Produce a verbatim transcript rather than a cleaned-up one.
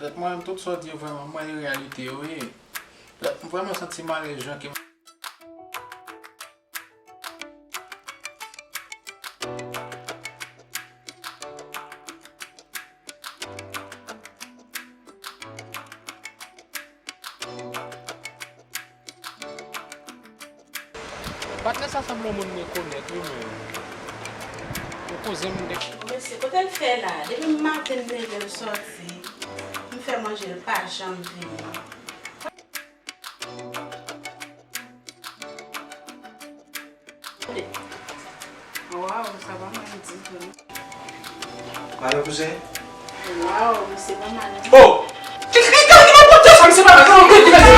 Mwen menm, tout sa w di yo, vrèman, mwen, e reyalite yo ye. M vrèman santi m alèz jan ke Patnè sa sanble yon moun mwen konèt, wi, men. Yon kouzen m gen. Mesye, kote l fè la? Depi maten m leve m sòti, m fè manje, l pa janm vini. Waw, sa pa mal ditou, non. Madan kouzen? Waw, misye pa mal ditou. Oh! Ki, ki, ki, ki nan pòt sa, misye pa mal, non, ki, ki, ki,